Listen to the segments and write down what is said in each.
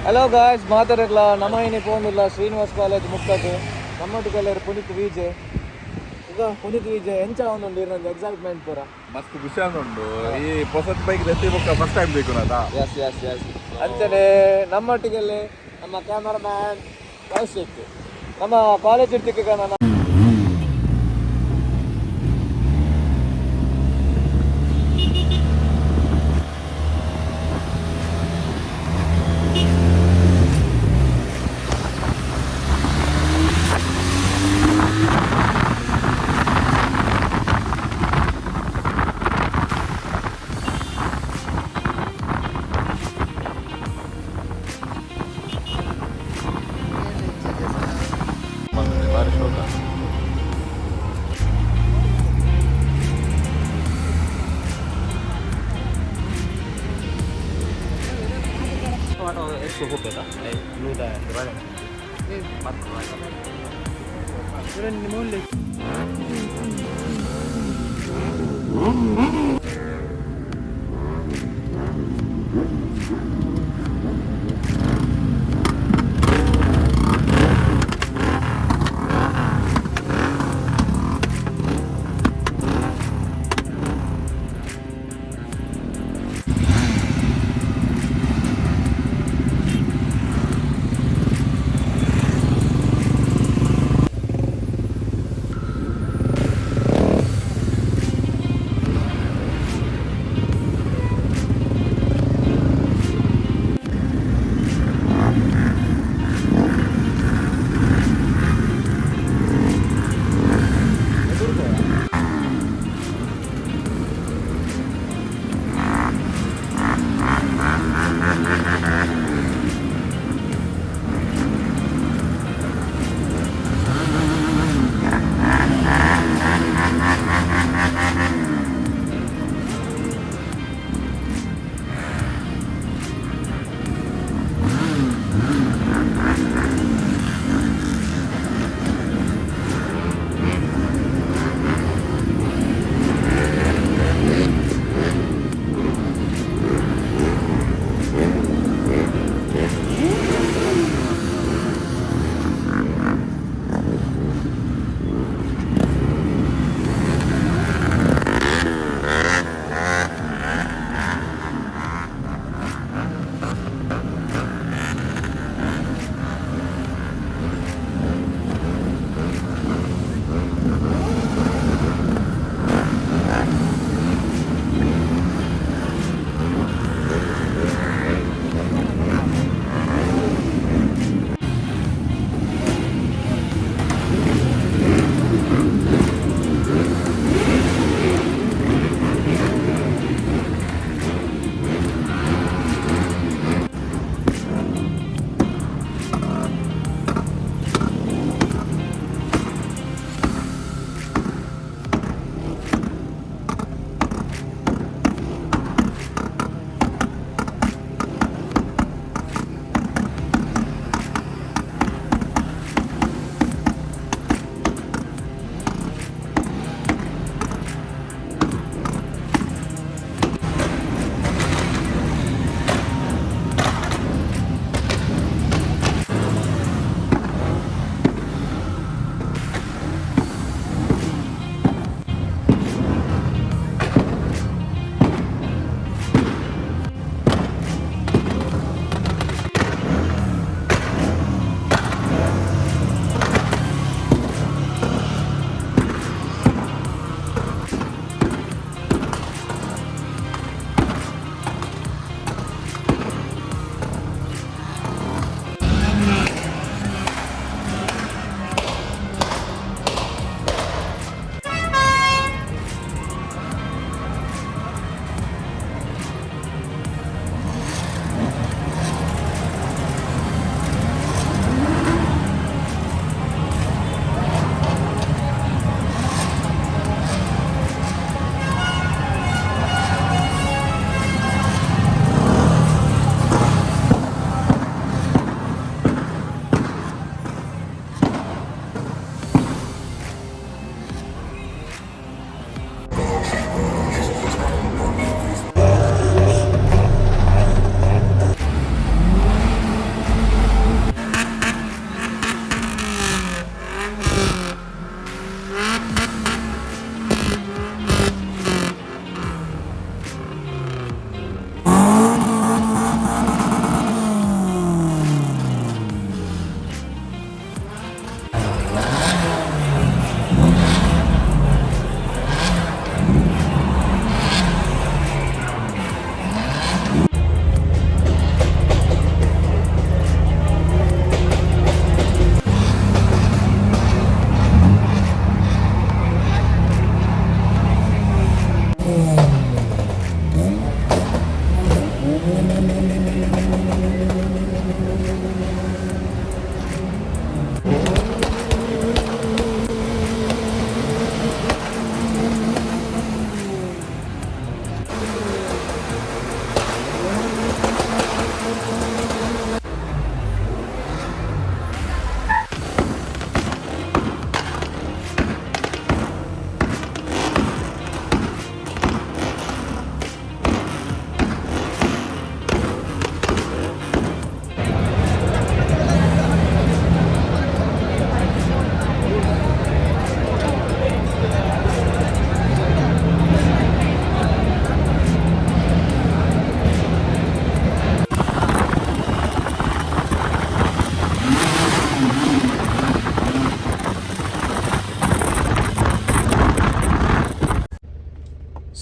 Hello guys, ಮಾತಾಡಲ್ಲ ನಮ್ಮ ಏನೇ ಪೋನಿಲ್ಲ ಶ್ರೀನಿವಾಸ್ ಕಾಲೇಜ್ ಮುಕ್ಕದು ನಮ್ಮೊಟ್ಟಿಗೆಲ್ಲರು ಪುನೀತ್ ವಿಜೆ. ಈಗ ಪುನೀತ್ ವಿಜೆ ಎಂಚ ಒಂದೊಂದು ಇರೋದು ಎಕ್ಸೈಟ್ಮೆಂಟ್ ಪೂರ. ಮಸ್ತ್ ಖುಷಿ ಉಂಟು. ಈ ಹೊಸತ್ ಬೈಕ್ ದತ್ತಿ ಬೊಕ್ಕ ಫಸ್ಟ್ ಟೈಮ್ ಬೇಕು ನಾದ. S S S ಅಂಚನೆ ನಮ್ಮೊಟ್ಟಿಗೆಲ್ಲಿ ನಮ್ಮ ಕ್ಯಾಮರಾಮ್ಯಾನ್ ಕೌಶಿಕ್, ನಮ್ಮ ಕಾಲೇಜ್ ಇರ್ತಿಕ್ಕ ನನ್ನ. ಬಾರಿ ಶೋಕ.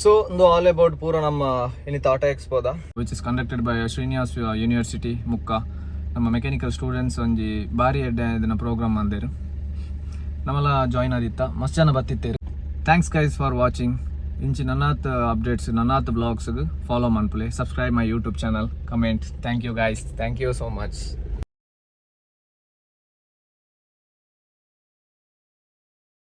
ಸೊ ಒಂದು ಆಲ್ ಅಬೌಟ್ ಪೂರ ನಮ್ಮ ಇನಿತ ಆಟೋ ಎಕ್ಸ್ಪೋದ, which is conducted by Srinivas University, Mukka. ನಮ್ಮ ಮೆಕ್ಯಾನಿಕಲ್ ಸ್ಟೂಡೆಂಟ್ಸ್ ಒಂಜಿ ಬಾರಿ ಎಡ್ಡೆ ಇದನ್ನ ಪ್ರೋಗ್ರಾಮ್ ಅಂದೇರು. ನಮ್ಮಲ್ಲ ಜಾಯ್ನ್ ಆದಿತ್ತ, ಮಸ್ತ್ ಜನ ಬತ್ತಿತ್ತೇರು. Thanks guys for watching. ಇಂಚಿ ನನ್ನಾತ್ ಅಪ್ಡೇಟ್ಸ್, ನನ್ನಾತ್ ಬ್ಲಾಗ್ಸ್ಗೆ ಫಾಲೋ ಮನ್ಪುಲೆ. Subscribe my YouTube channel, comment. Thank you guys, thank you so much.